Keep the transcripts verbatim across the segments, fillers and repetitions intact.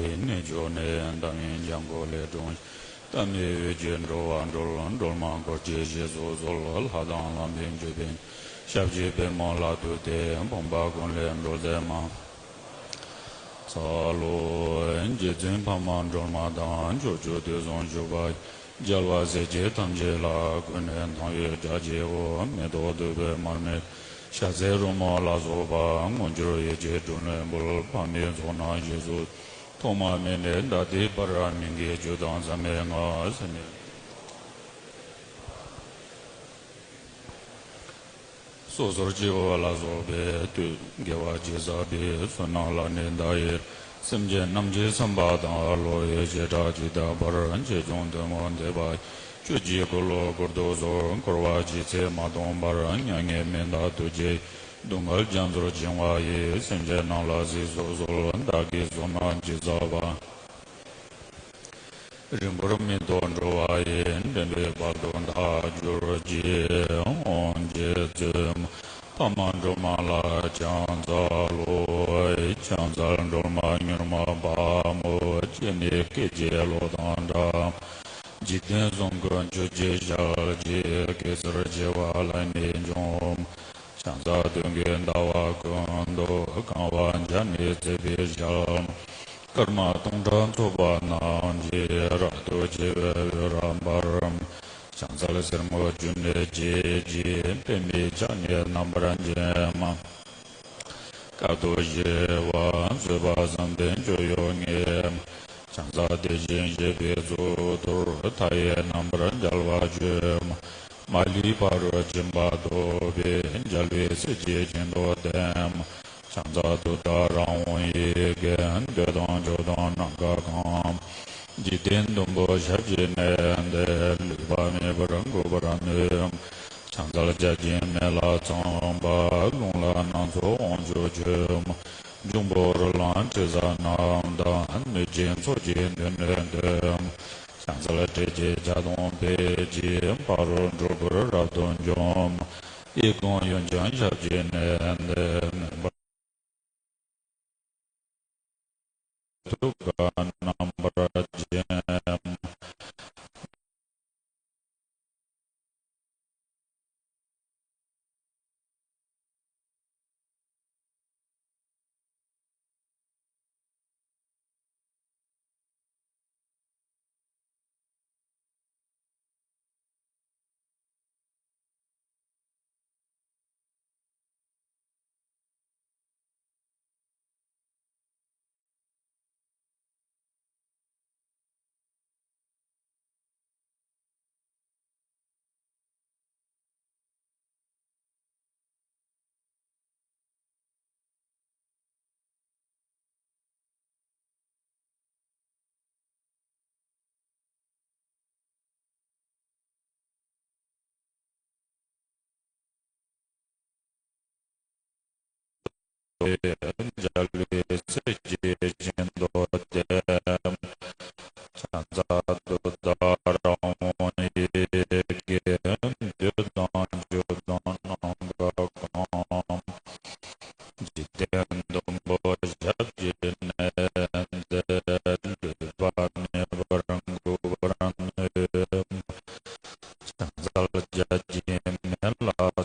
ཡི་རྣལ་འབྱོར་ནས། ཏིང་ངེ་འཛིན་ལྗང་གུ་ལས་འཁྲུངས་ཤིང་། ལྟ་མིན་འོད་ཀྱིས་འགྲོ་བ་སྒྲོལ། སྒྲོལ་མ་འཁོར་བཅས་ཞེས་སུ་གསོལ། ལྷ་དང་ལྷ་མིན་ཅོད་པན། ཞབས་ཀྱི་པདྨ་ལ་བཏུད་དེ། ཕོངས་པ་ཀུན་ལས་སྒྲོལ་མཛད་མ། འཚལ་ལོ། རྗེ་བཙུན་འཕགས་མ་སྒྲོལ་མ་དང་། ཕྱོགས་བཅུ་དུས་གསུམ་བཞུགས་པ་ཡི། རྒྱལ་བ་སྲས་བཅས་ཐམས་ཅད་ལ། ཀུན་ནས་མཐོང་བའི་བརྡ་གཅིག་པུ། མེ་ཏོག་བདུག་སྤོས་མར་མེ་ཞལ་ཟས་རོལ་མོ་ལ་སོགས་པ། དངོས་འབྱོར་ཡིད་ཀྱིས་སྤྲུལ་ནས་འབུལ། ཕ་མའི་ཚོགས་རྣམས་རྗེས་སུ། ཐོག་མ་མེད་ནས་ད་ལྟའི་བར། མི་དགེ་བཅུ་དང་མཚམས་མེད་ལྔ། སེམས་ཉིད་སོ་སོར་བརྗེ་བ་ལ་སོགས་པའི་དུས། དགེ་བ་ཅི་བསགས་པའི་བསོད་ནམས་ལ་ནི་བདག་ཡི། སེམས་ཅན་རྣམས་ཀྱི་བསམ་པ་དང་། བློ་ཡི་བྱེ་བྲག་ཇི་ལྟ་བར། ཆེ་ཆུང་ཐུན་མོང་བདེ་བ་ཡི། ཆོས་ཀྱི་འཁོར་ལོ་བསྐོར་དུ་གསོལ། འཁོར་བ་ཇི་སྲིད་མ་སྟོངས་བར། མྱ་ངན་མི་འདའ་ཐུགས་རྗེའི། སྡུག་བསྔལ་རྒྱ་མཚོར་བྱིང་བ་ཡི། སེམས་ཅན་རྣམས་ལ་གཟིགས་སུ་གསོལ། བདག་གིས་བསོད་ནམས་ཅི་བསགས་པ། རིང་པོར་མི་ཐོགས་འགྲོ་བ་ཡི། འདྲེན་པའི་དཔལ་དུ་བདག་གྱུར་ཅིག། ཨོཾ་རྗེ་བཙུན་འཕགས་མ་སྒྲོལ་མ་ལ་ཕྱག་འཚལ་ལོ། ཕྱག་འཚལ་སྒྲོལ་མ་མྱུར་མ་དཔའ་མོ། སྤྱན་ནི་སྐད་ཅིག་གློག་དང་འདྲ། འཇིག་རྟེན་གསུམ་མགོན་ཁྱོད་ཀྱི་ཞལ་གྱི། གེ་སར་བྱེ་བ་ལ་ནི་འཇོམས། ཕྱག་འཚལ་སྟོན་ཀའི་ཟླ་བ་ཀུན་ཏུ། གང་བ་བརྒྱ་ནི་བརྩེགས་པའི་ཞལ། སྐར་མ་སྟོང་ཕྲག་ཚོགས་པ་རྣམས་ཀྱིས། རབ་ཏུ་ཕྱེ་བའི་འོད་རབ་འབར། ཕྱག་འཚལ་སེར་སྔོ་ཆུ་ནས་སྐྱེས་ཀྱི། པདྨའི་ཕྱག་ནི་རྣམ་པར་བརྒྱན་མ། དཀའ་ཐུབ་ཞི་བ་བཟོད་པ་བསམ་གཏན་སྤྱོད་ཡུལ་ལྔའི། ཕྱག་འཚལ་དེ་བཞིན་གཤེགས་པའི་གཙུག་ཏོར། མཐའ་ཡས་རྣམ་པར་རྒྱལ་བ་སྤྱོད་མ། མ་ལུས་ཕ་རོལ་ཕྱིན་པ་ཐོབ་པའི། རྒྱལ་བའི་སྲས་ཀྱིས་ཤིན་ཏུ་བསྟེན་མ། ཕྱག་འཚལ་ཏུཏྟཱ་ར་ཧཱུྃ་ཡི་གེ། འདོད་དང་ཕྱོགས་དང་ནམ་མཁའ་གང་། འཇིག་རྟེན་བདུན་པོ་ཞབས་ཀྱིས་མནན་ཏེ། ལུས་པ་མེད་པར་འགུགས་པར་ནུས། ཕྱག་འཚལ་བརྒྱ་བྱིན་མེ་ལྷ་ཚངས་པ། རླུང་ལྷ་སྣ་ཚོགས་དབང་ཕྱུག་མཆོད། འབྱུང་པོ་རོ་ལངས་དྲི་ཟ་རྣམས་དང་། གནོད་སྦྱིན་ཚོགས་ཀྱིས་མདུན་ནས་བསྟོད། ཕྱག་འཚལ་ཏྲཊ་ཅེས་བྱ་དང་ཕཊ་ཀྱིས། ཕ་རོལ་འཁྲུལ་པར་རབ་ཏུ་འཇོམས། གཡས་བསྐུམ་གཡོན་བརྐྱང་ཞབས་ཀྱིས་མནན་ཏེ། མེ་འབར་ཐུགས་ཀར་རྣམ་པར་བརྒྱན། རྒྱལ་བའི་སྲས་ཀྱིས་ཤིན་ཏུ་བསྟེན། ཕྱག་འཚལ་ཏུཏྟཱ་ར་ཧཱུྃ་ཡི་གེ། འདོད་དང་ཕྱོགས་དང་ནམ་མཁའ་གང་། འཇིག་རྟེན་བདུན་པོ་ཞབས་ཀྱིས་མནན་ཏེ། ལུས་པ་མེད་པར་འགུགས་པར་ནུས། ཕྱག་འཚལ་བརྒྱ་བྱིན་མེ་ལྷ་ཚངས་པ། རླུང་ལྷ་སྣ་ཚོགས་དབང་ཕྱུག་མཆོད།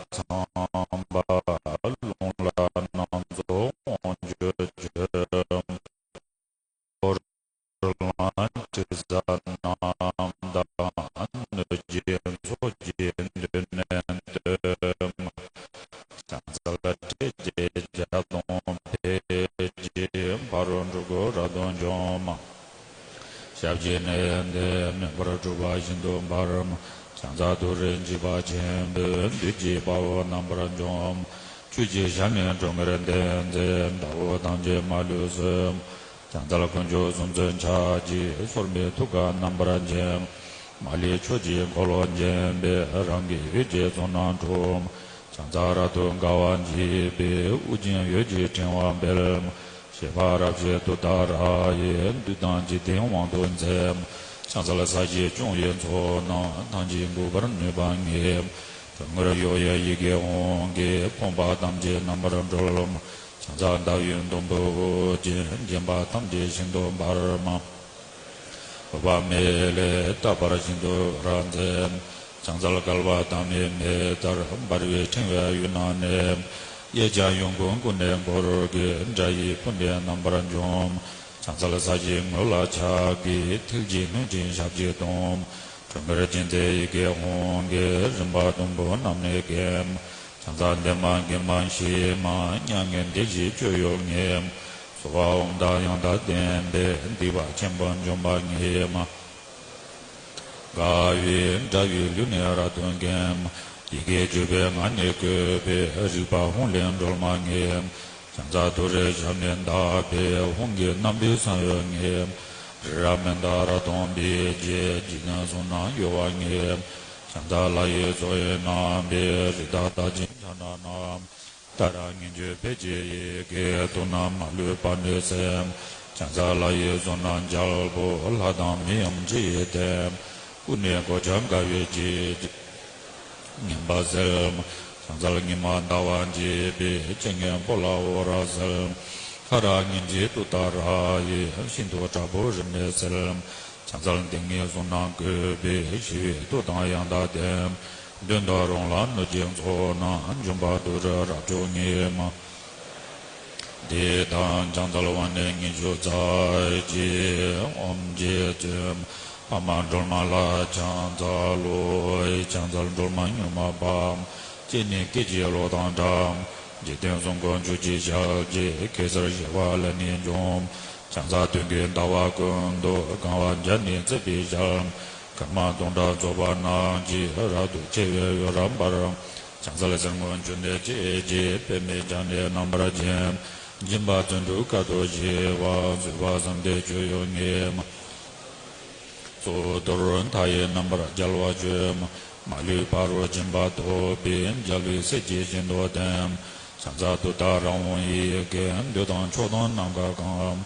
འོར་ལངས་དྲི་ཟ་རྣམས་དང་། གནོད་སྦྱིན་ཚོགས་ཀྱིས་མདུན་ནས་བསྟོད། ཕྱག་འཚལ་ཏྲཊ་ཅེས་བྱ་དང་ཕཊ་ཀྱིས། ཕ་རོལ་འཁྲུལ་པར་རབ་ཏུ་འཇོམས་མ། ཞབས་ཀྱིས་མནན་ཏེ། མེ་འབར་འཁྲུགས་པ་ཤིན་ཏུ་འབར་མ། ཕྱག་འཚལ་ཏུ་རེ་འཇིགས་པ་ཆེན་པོས། བདུད་ཀྱི་དཔའ་བོ་རྣམ་པར་འཇོམས་མ། ཆུ་སྐྱེས་ཞལ་ནི་ཀྲོང་ཁྱེར་ལྡན་མཛད། དགྲ་བོ་ཐམས་ཅད་མ་ལུས་གསོད་མ། ཕྱག་འཚལ་དཀོན་མཆོག་གསུམ་མཚོན་ཕྱག་རྒྱའི། སོར་མོས་ཐུགས་ཀར་རྣམ་པར་བརྒྱན་མ། མ་ལུས་ཕྱོགས་ཀྱི་འཁོར་ལོས་བརྒྱན་པའི། རང་གི་འོད་ཀྱི་ཚོགས་རྣམས་འཁྲུགས་མ། ཕྱག་འཚལ་རབ་ཏུ་དགའ་བ་བརྗིད་པའི། དབུ་རྒྱན་འོད་ཀྱི་ཕྲེང་བ་སྤེལ་མ། ཞལ་ཕྱག་རབ་བྱེད་ཏུཏྟཱ་ར་ཡིས། བདུད་དང་འཇིག་རྟེན་དབང་དུ་མཛད་མ། ཕྱག་འཚལ་ས་གཞི་སྐྱོང་བའི་ཚོགས་རྣམས། ཐམས་ཅད་འགུགས་པར་ནུས་པ་ཉིད་མ། ཕུང་ཁྱེར་གཡོ་བའི་ཡི་གེ་ཧཱུྃ་གིས། ཕོངས་པ་ཐམས་ཅད་རྣམ་པར་སྒྲོལ་མ། ཕྱག་འཚལ་ཟླ་བའི་དུམ་བུས་དབུ་རྒྱན། བརྒྱན་པ་ཐམས་ཅད་ཤིན་ཏུ་འབར་མ། འོད་དཔག་མེད་ལས་རྟག་པར་ཤིན་ཏུ་རབ་མཛད། ཕྱག་འཚལ་བསྐལ་པ་ཐ་མའི་མེ་ལྟར། འབར་བའི་ཕྲེང་བའི་དབུས་ན་གནས། གཡས་བརྐྱང་གཡོན་བསྐུམ་ཀུན་ནས་བསྐོར་དགའི། དགྲ་ཡི་དཔུང་འདི་རྣམ་པར་འཇོམས། ཕྱག་འཚལ་ས་གཞིའི་ངོས་ལ་ཕྱག་གི། མཐིལ་གྱིས་བསྣུན་ཅིང་ཞབས་ཀྱིས་བརྡུང་། ཁྲོ་གཉེར་ཅན་མཛད་ཡི་གེ་ཧཱུྃ་གི། རིམ་པ་བདུན་པོ་རྣམས་ནི་འགེམས། ཕྱག་འཚལ་ལྡན་མ་མགོན་མ་ཞི་མ། མྱ་ངན་འདས་ཞི་སྤྱོད་ཡུལ་ངེས། སྭཱ་ཧཱ་ཨོཾ་དང་ཡང་དག་ལྡན་པས། སྡིག་པ་ཆེན་པོ་འཇོམས་པ་ཉིད་མ། དགའ་བའི་དགྲ་ཡི་ལུས་ནི་རབ་ཏུ་འགེམས། ཡི་གེ་བཅུ་པའི་ངག་ནི་བཀོད་པའི། རིག་པ་ཧཱུྃ་ལས་སྒྲོལ་མ་ཉིད། ཕྱག་འཚལ་ཏུ་རེའི་ཞབས་ནི་བརྡབས་པས། ཧཱུྃ་གི་རྣམ་པའི་གསང་ཡུལ་ཉིད། རིགས་ར་མི་རྟག་རབ་སྟོང་པའི་རྒྱས། འཇིག་རྟེན་གསུམ་རྣམས་གཡོ་བ་ཉིད། ཕྱག་འཚལ་ལྷ་ཡི་ཚོགས་ཡི་རྣམ་པའི། རིགས་བདག་བདག་ཅན་ཕྱག་ན་བསྣམས། ཏཱ་ར་གཉིས་བརྗོད་ཕཊ་ཀྱི་ཡི་གེས། དུག་རྣམས་མ་ལུས་པ་ནི་སེལ། ཕྱག་འཚལ་ལྷ་ཡི་གཙུག་ན་རྒྱལ་པོ། ལྷ་དང་མིའམ་ཅི་ཡིས་བསྟེན། སྐུ་ནི་གོ་ཆ་དགའ་བའི་བརྗིད་ཀྱིས། ངན་པ་སེལ། ཕྱག་འཚལ་ཉི་མ་ཟླ་བ་འཇིགས་པའི། སྤྱན་གཉིས་པོ་ལ་འོད་རབ་གསལ། ཧ་ར་གཉིས་བརྗོད་ཏུཏྟཱ་ར་ཡིས། ཤིན་ཏུ་དྲག་པོའི་རིམས་ནད་སེལ། ཕྱག་འཚལ་སྡེ་ལྔའི་གཟུངས་རྣམས་བཀོད་པའི། ཞི་བའི་མཐུ་དང་ཡང་དག་ལྡན། མདུན་དུ་རོལ་ལ་གནོད་སྦྱིན་ཚོགས་རྣམས། འཇོམས་པ་ཏུ་རེ་རབ་མཆོག་ཉིད་མ། འདི་དང་ཕྱག་འཚལ་བ་ནི་ཉི་ཤུ་རྩ་གཅིག་ཨོཾ་རྗེ་བཙུན་འཕགས་མ་སྒྲོལ་མ་ལ་ཕྱག་འཚལ་ལོ། ཕྱག་འཚལ་སྒྲོལ་མ་མྱུར་མ་འཕགས། སྤྱན་ནི་སྐད་ཅིག་གློག་དང་འདྲ། འཇིག་རྟེན་གསུམ་མགོན་ཆུ་སྐྱེས་ཞལ་གྱི། གེ་སར་བཞི་པ་ལས་ནི་འབྱུང་། ཕྱག་འཚལ་སྟོན་ཀའི་ཟླ་བ་ཀུན་ཏུ། གང་བ་བརྒྱ་ནི་བརྩེགས་པའི་ཞལ། སྐར་མ་སྟོང་ཕྲག་ཚོགས་པ་རྣམས་ཀྱིས། རབ་ཏུ་ཕྱེ་བའི་འོད་རབ་འབར། ཕྱག་འཚལ་སེར་སྔོ་ཆུ་འདྲ་སྐྱེས་ཀྱི། པདྨས་ཕྱག་ནི་རྣམ་པར་བརྒྱན། སྦྱིན་པ་བརྩོན་འགྲུས་དཀའ་ཐུབ་ཞི་བ། བཟོད་པ་བསམ་གཏན་སྤྱོད་ཡུལ་ཉིད་མ། གཙུག་ཏོར་མཐའ་ཡས་རྣམ་པར་རྒྱལ་བ་སྤྱོད། མ་ལུས་ཕ་རོལ་ཕྱིན་པ་ཐོབ་པའི། རྒྱལ་བའི་སྲས་ཀྱིས་ཤིན་ཏུ་བསྟེན། ཕྱག་འཚལ་ཏུཏྟཱ་ར་ཧཱུྃ་ཡི་གེས། འདོད་དང་ཕྱོགས་དང་ནམ་མཁའ་གང་།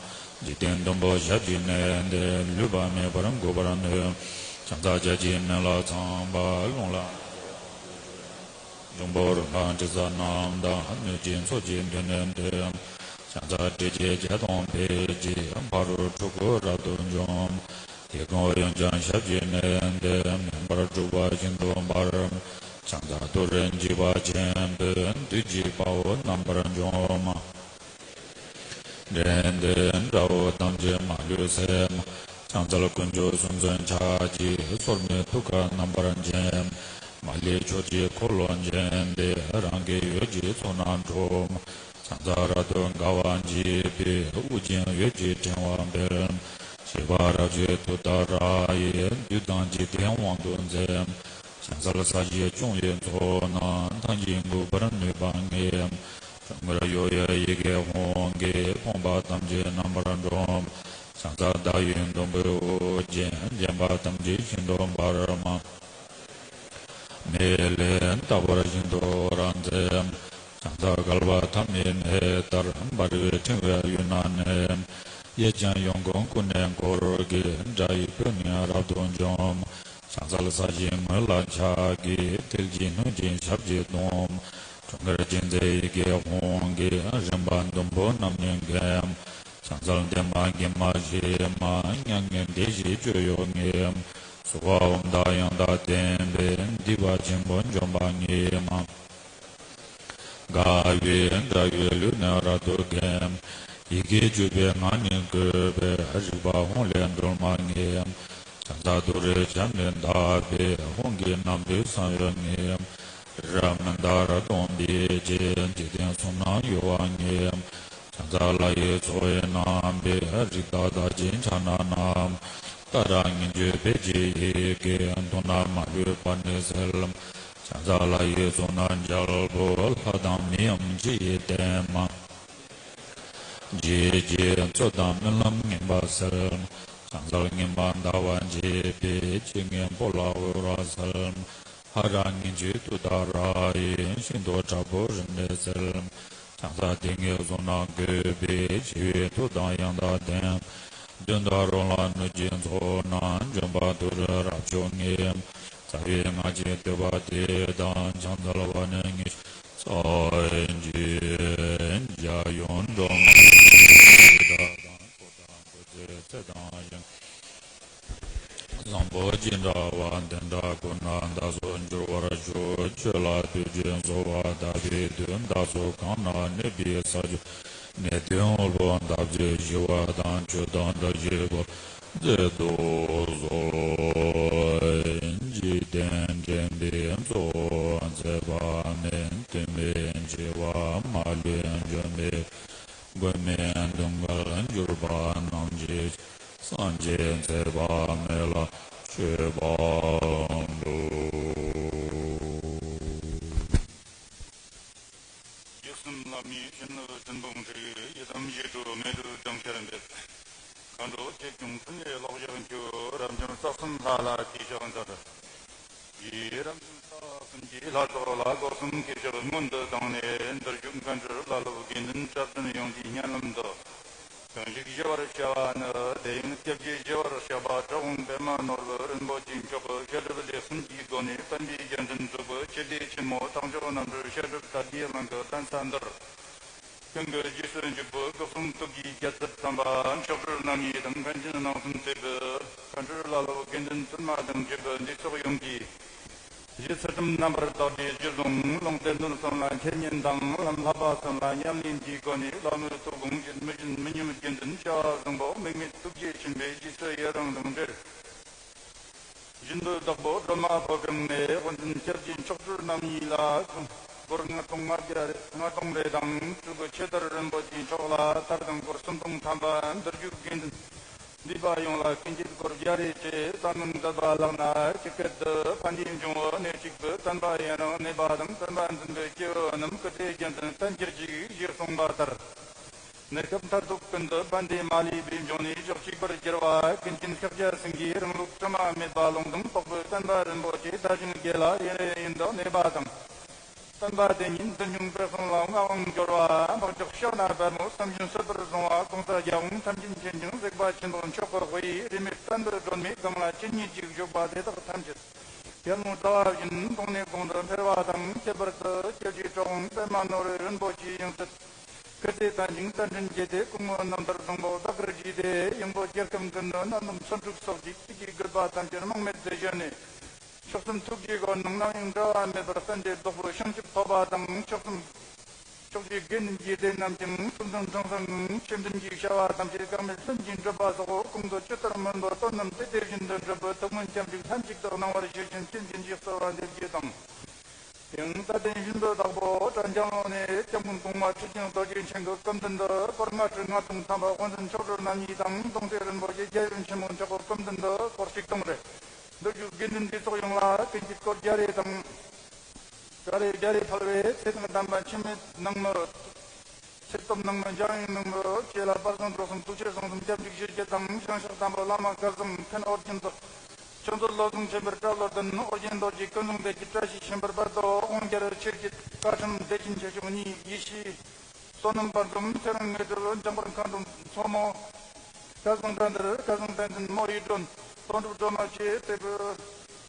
འཇིག་རྟེན་བདུན་པོ་ཞབས་ཀྱིས་མནན་ཏེ། ལུས་པ་མེད་པར་འགུགས་པར་ནུས། ཕྱག་འཚལ་ལྕགས་ཀྱུའི་མེ་ལྷ་ཚངས་པ། རླུང་ལྷ་འབྱུང་པོ་རོ་ལངས་དྲི་ཟ་རྣམས་དང་། གནོད་སྦྱིན་ཚོགས་ཀྱིས་མདུན་ནས་བསྟོད། ཕྱག་འཚལ་ཏྲཊ་ཅེས་བྱ་དང་ཕཊ་ཀྱིས། ཕ་རོལ་འཁྲུལ་འཁོར་རབ་ཏུ་འཇོམས། ཡི་གེ་ཧོ་ཡང་ཀྱང་ཞབས་ཀྱིས་མནན་ཏེ། མེ་འབར་འཁྲུགས་པ་ཤིན་ཏུ་འབར། ཕྱག་འཚལ་ཏུ་རེ་འཇིགས་པ་ཆེན་པོས། བདུད་ཀྱི་དཔའ་བོ་རྣམ་པར་འཇོམས། འདྲེན་པའི་དགྲ་བོ་ཐམས་ཅད་མ་ལུས་སེལ། ཕྱག་འཚལ་དཀོན་མཆོག་གསུམ་མཚོན་ཕྱག་རྒྱའི། སོར་མོས་ཐུགས་ཀར་རྣམ་པར་བརྒྱན། མ་ལུས་ཕྱོགས་ཀྱི་འཁོར་ལོ་བརྒྱན་ཏེ། རང་གི་འོད་ཀྱི་ཚོགས་རྣམས་འཁྲུགས། ཕྱག་འཚལ་རབ་ཏུ་དགའ་བ་བརྗིད་པའི། དབུ་རྒྱན་འོད་ཀྱི་ཕྲེང་བ་སྤེལ། བཞད་པ་རབ་བཞད་ཏུཏྟཱ་ར་ཡིས། བདུད་དང་འཇིག་རྟེན་དབང་དུ་མཛད། ཕྱག་འཚལ་ས་གཞི་སྐྱོང་བའི་ཚོགས་རྣམས། ཐམས་ཅད་འགུགས་པར་ནུས་པ་ཉིད། ཁྲོ་གཉེར་གཡོ་བའི་ཡི་གེ་ཧཱུྃ་གིས། ཕོངས་པ་ཐམས་ཅད་རྣམ་པར་སྒྲོལ། ཕྱག་འཚལ་ཟླ་བའི་དུམ་བུས་དབུ་རྒྱན། བརྒྱན་པ་ཐམས་ཅད་ཤིན་ཏུ་འབར་མ། མེ་ལས་རྟག་པར་ཤིན་ཏུ་རབ་མཛད། ཕྱག་འཚལ་བསྐལ་པ་ཐ་མའི་མེ་ལྟར། འབར་བའི་ཕྲེང་བའི་དབུས་ན་གནས། གཡས་བརྐྱང་གཡོན་བསྐུམ་ཀུན་ནས་བསྐོར་དགའི། དགྲ་ཡི་དཔུང་ནི་རབ་ཏུ་འཇོམས། ཕྱག་འཚལ་ས་གཞིའི་ངོས་ལ་ཕྱག་གི། མཐིལ་གྱིས་བསྣུན་ཅིང་ཞབས་ཀྱིས་བརྡུང་། ཁྲོ་གཉེར་ཅན་མཛད་ཡི་གེ་ཧཱུྃ་གིས། རིམ་པ་བདུན་པོ་རྣམས་ནི་འགེམས། ཕྱག་འཚལ་ལྡན་མ་མགོན་མ་ཞི་མ། མྱ་ངན་འདས་ཞི་སྤྱོད་ཡུལ་ཉིད། སྭཱ་ཧཱ་ཨོཾ་དང་ཡང་དག་ལྡན་པས། སྡིག་པ་ཆེན་པོ་འཇོམས་པ་ཉིད་མ། དགའ་བའི་དགྲ་ཡི་ལུས་ནི་རབ་ཏུ་འགེམས། ཡི་གེ་བཅུ་པའི་ངག་ནི་བཀོད་པའི། རིག་པ་ཧཱུྃ་ལས་སྒྲོལ་མ་ཉིད། ཕྱག་འཚལ་ཏུ་རེའི་ཞབས་ནི་བརྡབས་པས། ཧཱུྃ་གི་རྣམ་པའི་གསང་ཡུལ་ཉིད། རིགས་ར་མི་རྟག་རབ་སྟོང་པའི་རྒྱས། འཇིག་རྟེན་གསུམ་རྣམས་གཡོ་བ་ཉིད། ཕྱག་འཚལ་ལྷ་ཡི་ཚོགས་ཡི་རྣམ་པའི། རིགས་བདག་བདག་ཅན་ཕྱག་ན་བསྣམས། ཏཱ་ར་གཉིས་བརྗོད་ཕཊ་ཀྱི་ཡི་གེས། དུག་རྣམས་མ་ལུས་པ་ནི་སེལ། ཕྱག་འཚལ་ལྷ་ཡི་གཙུག་ན་རྒྱལ་པོ། ལྷ་དང་མིའམ་ཅི་ཡིས་བསྟེན་མ། བརྗིད་ཀྱི་མཚོ་དང་རྨི་ལམ་ངན་པ་སེལ། ཕྱག་འཚལ་ཉི་མ་ཟླ་བ་འཇིགས་པའི། སྤྱན་གཉིས་པོ་ལ་འོད་རབ་གསལ། ཧ་ར་གཉིས་བརྗོད་ཏུཏྟཱ་ར་ཡིས། ཤིན་ཏུ་དྲག་པོའི་རིམས་ནད་སེལ། ཕྱག་འཚལ་སྡེ་ལྔའི་གཟུངས་རྣམས་བཀོད་པའི། ཞི་བའི་མཐུ་དང་ཡང་དག་ལྡན། མདུན་དུ་རོལ་ལ་གནོད་སྦྱིན་ཚོགས་རྣམས། འཇོམས་པ་ཏུ་རེ་རབ་མཆོག་ཉིད། རྩ་བའི་སྔགས་ཀྱི་བསྟོད་པ་འདི་དང་། ཕྱག་འཚལ་བ་ནི་ཉི་ཤུ་རྩ་གཅིག་ཡང་ འགྲོ་མ་ཡི་དགྲ་དང་། འཁོར་དང་འཁོར་ཚེ་ཚེ་དང་ཞིང་། བཟང་པོ་ཅི་འདྲ་བ་དེ་འདྲ་ཀུན་ན་བདག་སོགས་འགྱུར་བར་ཤོག་ཆོས་ལ་ཐུགས་རྗེས་གསོལ་བ་བཏབ་པའི་མཐུས། བདག་སོགས་གང་ན་གནས་པའི་ས་ཕྱོགས། ནད་གདོན་དབུལ་པོ་འདབ་ཆགས་ཞི་བ་དང་། ཆོས་དང་བཀྲ་ཤིས་འཁོར་མཛད་དུ་གསོལ། འཇིག་རྟེན་འདྲེན་པའི་གཙོ་བོ་མཛད་པ་མེད། མཐུན་པའི་བྱ་བ་མ་ལུས་འཇོམས་པའི། མགོན་མེད་དུང་དཀར་གྱུར་པ་རྣམས་ཀྱི། སངས་རྒྱས་མཛད་པ་མེད་ལ་མཆོད་པ་འབུལ། རྗེ་བཙུན་བླ་མའི་བྱིན་རླབས་སྤྲིན་ཕུང་འཁྲིགས། ཡི་དམ་ཞི་ཁྲོ་མེ་སྤྲོད་སྦྲང་ཆར་འབེབས། མཁའ་འགྲོ་ཆོས་སྐྱོང་ཕྲིན་ལས་གློག་ཞགས་འཁྱུག་རབ་འབྱམས་རྩ་གསུམ་ལྷ་ལ་གུས་ཕྱག་འཚལ། ཡི་རབ་འབྱམས་རྩ་གསུམ་གྱི་ལྷ་ཚོགས་ལ་སྒོ་གསུམ་གུས་ཕྱག་སྔོན་དུ་བཏང་ནས། མདུན་བཞུགས་མཁན་སྤྲུལ་བླ་སློབ་དགེ་འདུན་གྲྭ་བཙུན་ཡོངས་ཀྱི་སྙན་ལམ་དུ། གང་ཞིག་ཞུ་བར་བྱ་བ་ནི། དེ་ཡང་སྐྱབས་རྗེ་ཞི་བར་གཤེགས་པ་གྲུབ་དབང་པདྨ་ནོར་བུ་རིན་པོ་ཆེ་མཆོག་གིས་བཤད་སྒྲུབ་ལས་གསུམ་གྱི་སྒོ་ནས་བསྟན་པའི་རྒྱལ་མཚན་བཙུགས་པའི་ཆོས་སྡེ་ཆེན་མོ་གྲངས་མཆོག་རྣམ་གྲོལ་བཤད་སྒྲུབ་དར་རྒྱས་གླིང་གི་གདན་ས་འདིར། ཀུན་གྱི་རྗེས་སུ་འཇུག་པའི་སྐུ་གསུང་ཐུགས་ཀྱི་རྒྱལ་ཚབ་དམ་པ་མཆོག་སྤྲུལ་རྣམ་གཉིས་དང་མཁན་ཆེན་རྣམ་གསུམ་གཙོས་པའི་མཁན་སྤྲུལ་བླ་སློབ་དགེ་འདུན་བཙུན་མ་དང་བཅས་པའི་འདུས་ཚོགས་ཡོངས་ཀྱིས། རྗེ་ཚུལ་ཁྲིམས་རྣམ་པར་དག་པའི་རྒྱུད་ལུང་ལུང་སྡེ་འདོན་གསུམ་ལ་འཆད་ཉན་དང་། ལམ་བསླབ་པ་གསུམ་ལ་ཉམས་ལེན་གྱི་སྒོ་ནས། བླ་མའི་ཐུགས་དགོངས་བཞིན་མི་ཞུམ་མི་ཉམས་རྒྱུན་འཛིན་བྱ་བ་བཟང་པོ་དམིགས་མེད་ཐུགས་རྗེ་ཆེན་པོའི་རྗེས་སུ་ཡི་རང་དང་འབྲེལ། བཞིན་དུ་བདག་པོ་སྒྲོལ་མ་ཕོ་བྲང་ནས་དབུ་འཛིན་སྐྱབས་རྗེ་མཆོག་སྤྲུལ་རྣམ་གཉིས་ལ་སྒོར་ལྔ་སྟོང་ལྔ་བརྒྱ་རེ་ལྔ་སྟོང་རེ་དང་། སྤྲུལ་སྐུ་ཆོས་དར་རིན་པོ་ཆེ་མཆོག་ལ་དར་དང་སྒོར་སུམ་སྟོང་ཐམ་པ། མདུན་བཞུགས་དགེ་འདུན་འདུས་པ་ཡོངས་ལ་ཀུན་སྤྱོད་སྒོར་བརྒྱ་རེ་བཅས་བསམ་མནོ་མཛད་པ་ལགས་ན། ཇི་སྐད་དུ། ཕན་བདེ་འབྱུང་བའི་གནས་གཅིག་པུ། བསྟན་པ་ཡུན་རིང་གནས་པ་དང་། བསྟན་པ་འཛིན་པའི་སྐྱེ་བོ་རྣམས། སྐུ་ཚེ་རྒྱུན་དུ་བརྟན་གྱུར་ཅིག་ཞེས་གསུངས་པ་ལྟར། གནས་སྐབས་མཐར་ཐུག་ཀུན་ཏུ་ཕན་བདེ་མ་ལུས་པའི་འབྱུང་གནས་ཕྱོགས་གཅིག་པར་གྱུར་པ། ཀུན་མཁྱེན་ཤཱཀྱ་སེང་གེའི་རིང་ལུགས་དྲི་མ་མེད་པ་ལུང་དང་རྟོགས་པའི་བསྟན་པ་རིན་པོ་ཆེ་མཐའ་དབྱིངས་བརྒྱད་ལ་ཡུན་རིང་ཡུན་དུ་གནས་པ་དང་། བསྟན་པ་དེ་ཉིད་འཛིན་སྐྱོང་སྤེལ་གསུམ་ལ་མངའ་དབང་འབྱོར་བ། འཕགས་མཆོག་ཕྱག་ན་པདྨོ་བསམ་བཞིན་སྲིད་པར་བཟུང་བ། གོང་ས་རྒྱལ་དབང་ཐམས་ཅད་མཁྱེན་ཅིང་གཟིགས་པ་ཆེན་པོ་མཆོག་གི་དབུ་ཡིས་རིས་མེད་བསྟན་པའི་སྒྲོན་མེ་གང་ལ་ཇི་སྙེད་ཅིག་བཞུགས་པ་དེ་དག་ཐམས་ཅད་ཡར་ངོའི་ཟླ་བ་བཞིན་གོང་ནས་གོང་དུ་འཕེལ་བ་དང་། ཁྱད་པར་དུ་སྐྱབས་རྗེ་གྲུབ་དབང་པདྨ་ནོར་བུ་རིན་པོ་ཆེའི་ཡང་སྲིད། སྐུ་ཚེ་བརྟན་ཅིང་བསྟན་འགྲིམ་རྒྱས་ཏེ། སྐུ་ངོ་རྣམ་ཐར་བཟང་པོ་བདག་གིར་བགྱིས་ཏེ། ཡོན་པོ་རྒྱལ་ཁམས་ཀུན་ཏུ་རྣམ་གསུམ་སུམ་ཅུ་སོགས་ཀྱི་ཐུགས་ཀྱི་དགོས་པ་ཐམས་ཅད་རྨེག་མེད་དུ་བཞེས་ནས། མཆོག་གསུམ་ཐུགས་རྗེའི་སྒོ་ནས་ནམ་ཡང་འབྲལ་བ་མེད་པར་བསྟན་པའི་བདག་པོའི་བྱང་ཆུབ་ཐོབ་པ་དང་། མཆོག་གསུམ་ཕྱོགས་བཅུའི་དགེ་འདུན་གྱི་སྡེ་རྣམས་ཀྱང་སུམ་མཚོན་ཁྲང་ཚང་ངང་ཆོས་འདུན་གྱི་བྱ་བ་ཐམས་ཅད་ཀ་མེད་ལྷུན་གྱིས་གྲུབ་པ་སོགས། གོང་དུ་ཇི་ལྟར་སྨོན་པའི་དོན་རྣམས་དེ་དེ་བཞིན་དུ་འགྲུབ་པའི་ཐུགས་སྨོན་སྐྱབས་འཇུག་ལྷན་ཅིག་ཏུ་གནང་བར་ཞུ་ཞིང་། ཆོས་འབྱིན་གྱི་གསོལ་བ་འདེབས་རྒྱུ་དང་། ཡང་རྩ་ལྡན་བཞིན་དུ་བདག་པོ་གྲྭ་འཇང་ལུང་ནས་སྐྱབས་མགོན་གོང་མ་ཁྲི་ཆེན་རྡོ་རྗེ་འཆང་གི་སྐུ་མདུན་དུ་སྒོར་ལྔ་ཁྲི་ལྔ་སྟོང་ཐམ་པ། དབུ་འཛིན་མཆོག་སྤྲུལ་རྣམ་གཉིས་དང་། གདུང་སྲས་རིན་པོ་ཆེ་རྒྱལ་ཡུམ་ཆེན་མོ་མཆོག་གི་སྐུ་མདུན་དུ་སྒོར་ཆིག་སྟོང་རེ། མདུན་བཞུགས་དགེ་འདུན་འདུས་ཚོགས་ཡོངས་ལ་ཀུན་སྤྱོད་སྒོར་བརྒྱ་རེ་དང་། བརྒྱ་རེ་བརྒྱ་རེ་ཕུལ་བས་ཚེ་དང་ལྡན་པ་འཆི་མེད་ནང་མི། ཚེ་སྟོབས་ནང་མི་འཇམ་དབྱངས་ནང་མི་བཅས་ལ་དཔལ་བཟང་འབྲོག་གསུམ་ཐུགས་རྗེ་གསུང་གསུམ་སྐྱབས་འཇུག་ཞུ་རྒྱུ་དང་། བྱང་ཕྱོགས་དམ་པ་བླ་མ་སྐལ་བཟང་མཁན་ཨོ་རྒྱན་དུ། ཆོས་མཛོད་བློ་བཟང་ཆོས་འཕེལ་བཀྲ་བློ་ལྡན། ཨོ་རྒྱན་རྡོ་རྗེ། ཀུན་བཟང་བདེ་སྐྱིད། བཀྲ་ཤིས་ཆོས་འཕེལ། དཔལ་རྡོ་དབང་རྒྱལ། ཆོས་ཀྱི་བཀའ་ཁྲིམས་བདེ་ཆེན་ཆོས་སྐྱོང་གཉིས། ཡེ་ཤེས་བསོད་ནམས་དཔལ་འཛོམས། ཚེ་རིང་དངོས་གྲུབ། འཇམ་དཔལ་མཁའ་འགྲོ་མཚོ་མོ། སྐལ་བཟང་དགྲ་འདུལ། སྐལ་བཟང་བསྟན་འཛིན། མོ་ཡི་སྒྲོན། དོན་གྲུབ་སྒྲོལ་མ་བཅས་དད་པའི་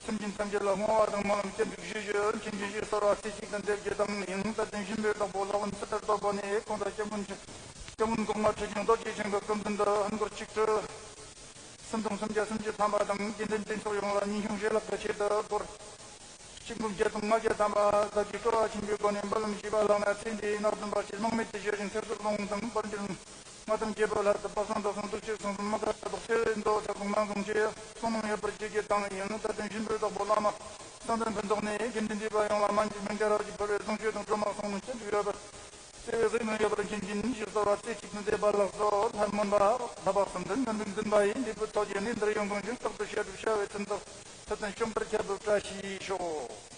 སེམས་ཅན་ཐམས་ཅད་ལ་བསྔོ་བ་དང་སྨོན་ལམ་སྐྱབས་འཇུག་ཞུ་ཞུ། མཁྱེན་ཅིང་ཞེས་གསོལ་བ་རྩེ་གཅིག་ཏུ་འདེབས་རྒྱུ་དང་། ཡང་རྩ་ལྡན་བཞིན་པའི་བདག་པོ་ལག་ལེན་ཚུལ་ལྟར་རྟོགས་པ་ནས། གོང་ས་སྐྱབས་མགོན་ཆེན། སྐྱབས་མགོན་གོང་མ་ཁྲི་ཆེན་རྡོ་རྗེ་འཆང་གི་སྐུ་མདུན་དུ་ཧིན་སྒོར་ཆིག་ཁྲི་སུམ་སྟོང་སུམ་བརྒྱ་སུམ་ཅུ་ཐམ་པ་དང་། དགེ་འདུན་འདུས་ཚོགས་ཡོངས་ལ་ཉིན་ཤོང་བཞེས་ལག་གི་ཆེད་དུ་སྒོར་ཆིག་འབུམ་བརྒྱད་སྟོང་ལྔ་བརྒྱ་ཐམ་པ་བདག་གིས་སྤྲོ་བ་ཆེན་པོའི་སྒོ་ནས་འབུལ་ལམ་ཞུས་པ་ལགས་ན། ཚེ་འདིའི་ནག་འཛིན་པ་ཞིག་རྨེག་མེད་དུ་བཞེས་ཤིང་། ཚེ་སྲོག་ལོངས་དང་། བར་འགྱུར་མངའ་ཐང་རྒྱས་པའི་སླད་དུ། དཔག་བསམ་དྲུག་སོང་དྲུག་ཅུ་སོང་གསུམ། མ་ག་དྲག་ཚེ་རིང་དོ་ཚེ་གསུམ་མང་སོང་ཅེས་གསུང་གནང་ཡོད་པར་བྱེད་ཀྱི་དང་། ཡང་རྩ་ལྡན་བཞིན་པའི་བདག་པོ་བླ་མ་གསང་བདེ་ཕུན་ཚོགས་ནས་དགེ་འདུན་འདུས་པ་ཡོངས་ལ་མ་མཇལ་མི་འགའ་རབ་ཀྱིས་ཕུལ་བའི་གཟེངས་བཤོས་དང་སྒྲོལ་མ་གསུང་གནང་སྐྱབས་འཇུག་ཡོད་པར། བརྩེ་བའི་གཟིགས་གནང་ཡོད་པར་མཁྱེན་ཅིང་ཞེས་གསོལ་བ་རྩེ་གཅིག་ཏུ་འདེབས་པ་ལགས་སོ། ལྷ་སྨན་པ་ལྷ་བབས་གསུམ་ལྡན་ནོར་བུ་འཛིན་པ་ཡིས། འདི་ཕུད་ཐོག་རྒྱལ་ནས་འདིར་ཡོང་གང་ཞིང་། རྟག་ཏུ་བཤད་སྒྲུབ་བྱ་བའི་དོན་དུ། ཐུབ་བསྟན་ཤོང་བར་ཁྱབ་པའི་བཀྲ་ཤིས་ཤོག།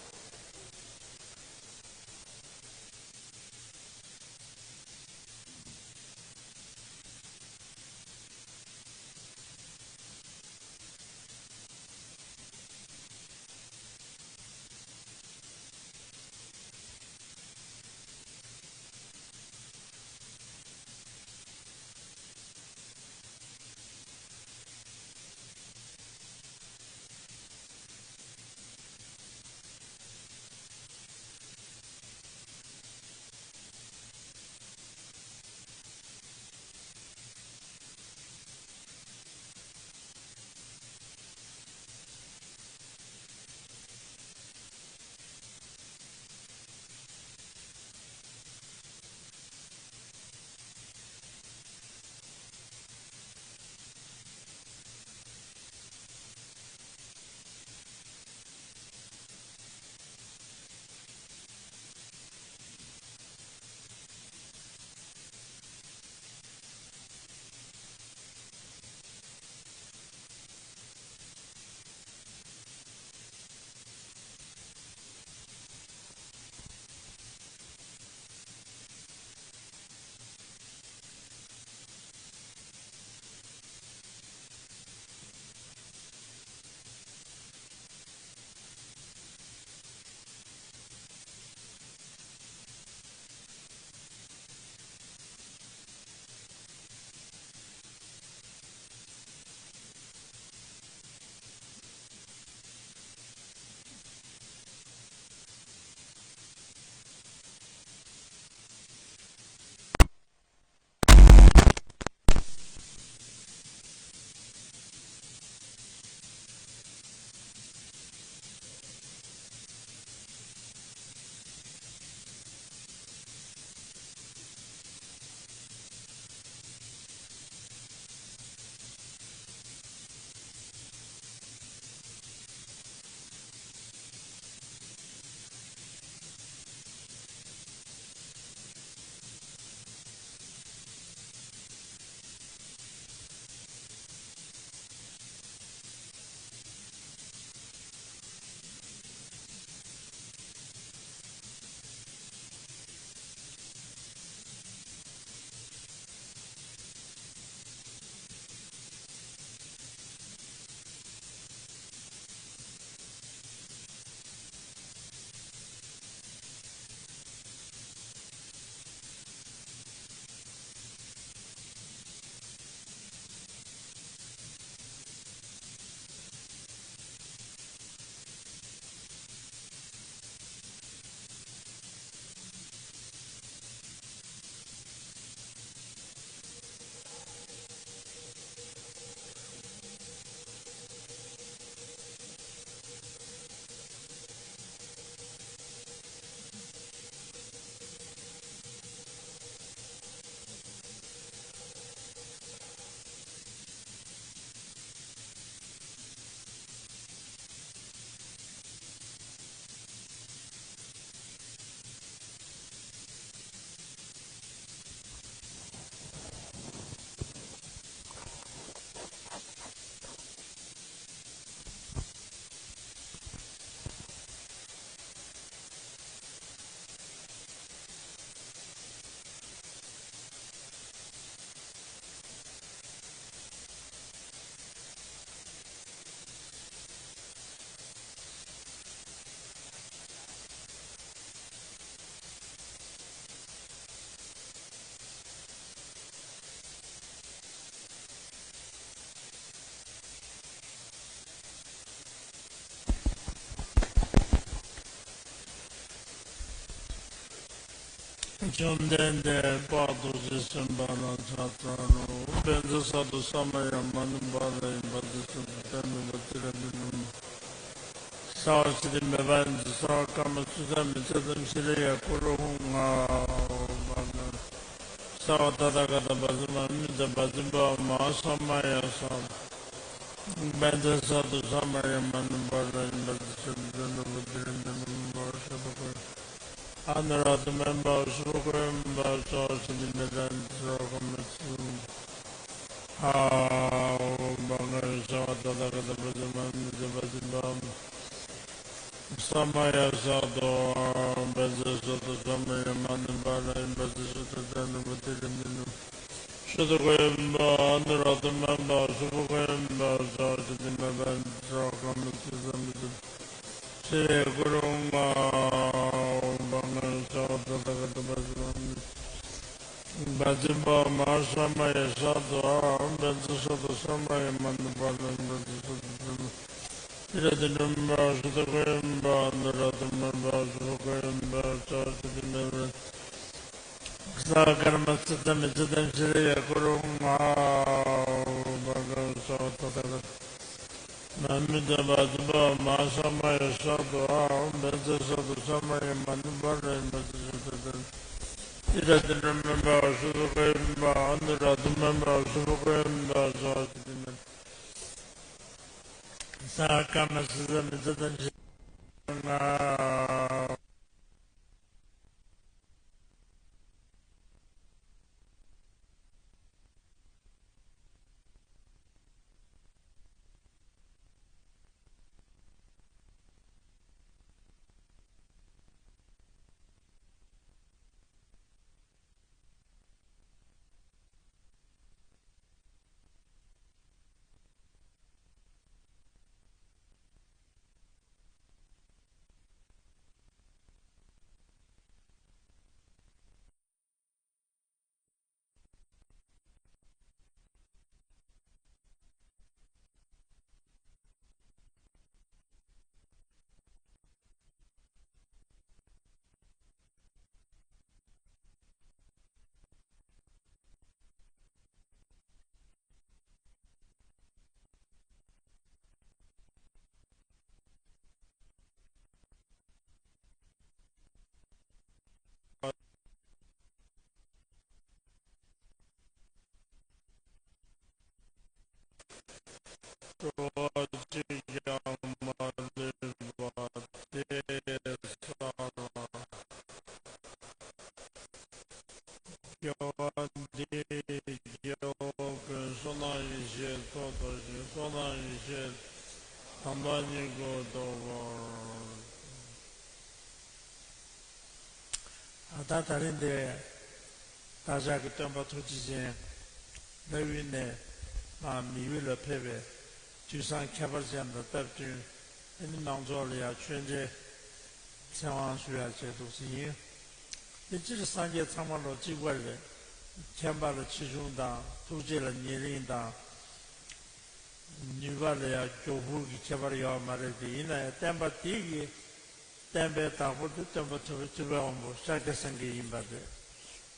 བཅོམ་ལྡན་འདས་དཔལ་རྡོ་རྗེ་སེམས་དཔའ་ལ་ཕྱག་འཚལ་ལོ། བཛྲ་ས་ཏྭ་ས་མ་ཡ་མ་ནུ་པཱ་ལ་ཡ། བཛྲ་ས་ཏྭ་ཙ་ན་བ་ཏི་ར་ཏི་ནུ། སརྦ་སིདྡྷི་མེ་བྷ་ནི་ཏེ། སརྦ་ཀརྨ་སུ་ཙང་མི་ཙ་ཏམ་ཤྲེ་ཡ་ཀུ་རུ་ཝང་ཧཱ། སརྦ་ཏ་ཐཱ་ག་ཏ་བཛྲ་མ་ཧཱ་མི་ཏ་བཛྲ་བྷ་མ་ཧཱ་ས་མ་ཡ་སརྦ། བཛྲ་ས་ཏྭ་ས་མ་ཡ་མ་ནུ་པཱ་ལ་ཡ། བཛྲ་ས་ཏྭ་ཙ་ན་བ་ཏི་ར་ཏི་ནུ། ཨ་ནུ་རཱ་དྷ་མ་བྷཱ་སུ་བྷ་ག་ཡ་བྷཱ། སརྦ་སིདྡྷི་མེ་བྷ་ནི་ཏེ། སརྦ་ཀརྨ་སུ་ཙང་ཧཱ། ཨོ་བྷ་ག་ཡ། སརྦ་ཏ་ཐཱ་ག་ཏ་བཛྲ་མ་ཧཱ་མི་ཏ་བཛྲ་བྷ་མ་ཧཱ་ས་མ་ཡ་སརྦ་ཏོ། བཛྲ་ས་ཏྭ་ས་མ་ཡ་མ་ནུ་པཱ་ལ་ཡ། བཛྲ་ས་ཏྭ་ཙ་ན་བ་ཏི་ར་ཏི་ནུ། སུ་བྷ་ག་ཡ་བྷཱ། ཨ་ནུ་རཱ་དྷ་མ་བྷཱ་སུ་བྷ་ག་ཡ་བྷཱ། སརྦ་སིདྡྷི་མེ་བྷ་ནི་ཏེ། སརྦ་ཀརྨ་སུ་ཙང་མི་ཏ་ཤྲེ་ཡ་ཀུ་རུ་ཝང་ཧཱ། བྷ་ག་ཡ། སརྦ་ཏ་ཐཱ་ག་ཏ་བཛྲ་མ་ཧཱ་མི་ཏ་བཛྲ་བྷ་མ་ཧཱ་ས་མ་ཡ་སརྦ་ཏོ། བཛྲ་ས་ཏྭ་ས་མ་ཡ་མ་ནུ་པཱ་ལ་ཡ། བཛྲ་ས་ཏྭ་ཙ་ན་བ་ཏི་ར་ཏི་ནུ། སུ་བྷ་ག་ཡ་བྷཱ། ཨ་ནུ་རཱ་དྷ་མ་བྷཱ་སུ་བྷ་ག་ཡ་བྷཱ། སརྦ་སིདྡྷི་མེ་བྷ་ནི་ཏེ། སརྦ་ཀརྨ་སུ་ཙང་མི་ཙ་ཏམ་ཤྲེ་ཡ་ཀུ་རུ་ཝང་ཧཱ། བྷ་ག་ཡ། སརྦ་ཏ་ཐཱ་ག་ཏ་མ་ཧཱ་མི་ཏ་བཛྲ་བྷ་མ་ཧཱ་ས་མ་ཡ་སརྦ་ཏོ། བཛྲ་ས་ཏྭ་ས་མ་ཡ་མ་ནུ་པཱ་ལ་ཡ། བཛྲ་ས་ཏྭ་ཙ་ན་བ་ཏི་ར་ཏི་ནུ། བྷཱ་སུ་བྷ་ག་ཡ་བྷཱ། ཨ་ནུ་རཱ་དྷ་མ་བྷཱ་སུ་བྷ་ག་ཡ་བྷཱ། སརྦ་སིདྡྷི་མེ་སརྦ་ཀརྨ་སུ་ཙང་མི་ཙ་ཏམ་ཤྲེ་ཡ་ཀུ་རུ་ཝང་ཧཱ། སྤྲོ་བ་གཅིག་ཀྱང་མ་ལུས་པ་དེ་ས་ལ། སྐྱེ་བ་འདིའི་སྐྱེ་བོ་ཀུན། བསོད་ནམས་ཡེ་ཤེས་ཚོགས་རྫོགས་ཤིང་། བསོད་ནམས་ཡེ་ཤེས་དམ་པ་ཉིད་ཀྱིས་རྟོགས་པར། ད་ད་རིང་འདིར་བདག་ཅག་གི་སྟོན་པ་ཐུགས་རྗེ་ཅན་ལྷ་ཡུལ་ནས་མ་མི་ཡུལ་ལ་ཕེབས་པའི་དུས་བཟང་ཁྱད་པར་ཅན་དང་སྟབས་བསྟུན། ཨ་ནི་མང་ཚོགས་ལ་ཡང་ཆོས་འབྲེལ་ཚེ་དབང་ཞུ་ཡག་བྱས་འདུག་ཟེར་ཡིན། དེ་སྤྱིར་སངས་རྒྱས་ཚང་མ་ལོ་གཅིག་པ་རེད། མཁྱེན་པ་ལ་ཆེ་ཆུང་དང་ཐུགས་རྗེ་ལ་ཉེ་རིང་དང་། ནུས་པ་ལ་ཡང་མགྱོགས་བུལ་གྱི་ཁྱད་པར་ཡོད་མ་རེད་དེ། ཡིན་ན་ཡང་བསྟན་པ་དེ་གི་བསྟན་པའི་བདག་པོ་དེ་སྟོན་པ་ཐུབ་པའི་ཐུབ་པའི་དབང་པོ་ཤཱཀྱ་སེང་གེ་ཡིན་པ་རེད། དེ་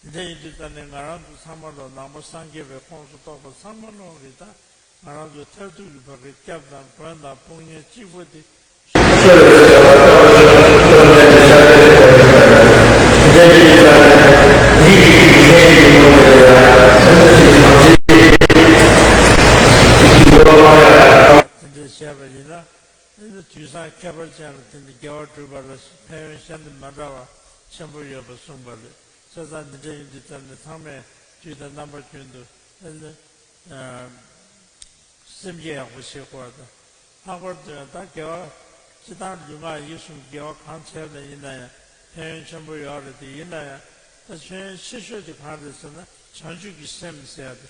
འདྲ་ཡིན་དུས་ཙང་ནས་ང་རང་ཚོ་ཚང་མ་ལོ་ནང་པ་སངས་རྒྱས་པའི་ཁོངས་སུ་གཏོགས་པ་ཚང་མ་ལོ་གི་ད་ང་རང་ཚོའི་མཐར་ཐུག་གི་བར་གྱི་སྐྱབས་དང་མགོན་དང་དཔུང་གཉེན་གཅིག་པོ་དེ། དེ་འདྲ་བཤད་པ་ཡིན་ན། དེ་ནི་དུས་བཟང་ཁྱད་པར་ཅན་ལ་བརྟེན་ཏེ་དགེ་བ་སྒྲུབ་པ་ལ་ཕན་ཡོན་ཤིན་ཏུ་མི་འདྲ་བ་ཆེན་པོ་ཡོད་པ་གསུངས་པ་རེད། བྱས་ཙང་འདི་འདྲ་ཡིན་དུས་ཙམ་ནས་ཚང་མས་དུས་དང་རྣམ་པ་ཀུན་ཏུ་སེམས་བསྐྱེད་ཡག་པོ་བྱེད་དགོས་པ་དང་། ལྷག་པར་དུ་ཡང་ད་དགེ་བ་སྤྱིར་བཏང་ལུས་ངག་ཡིད་གསུམ་དགེ་བ་གང་བྱས་པ་ཡིན་ན་ཡང་ཕན་ཡོན་ཆེན་པོ་ཡོད་རེད་དེ། ཡིན་ན་ཡང་ད་ཕན་ཡོན་ཆེ་ཤོས་དེ་གང་རེད་ཟེར་ན། བྱང་ཆུབ་ཀྱི་སེམས་ཟེར་ཡ་དེ།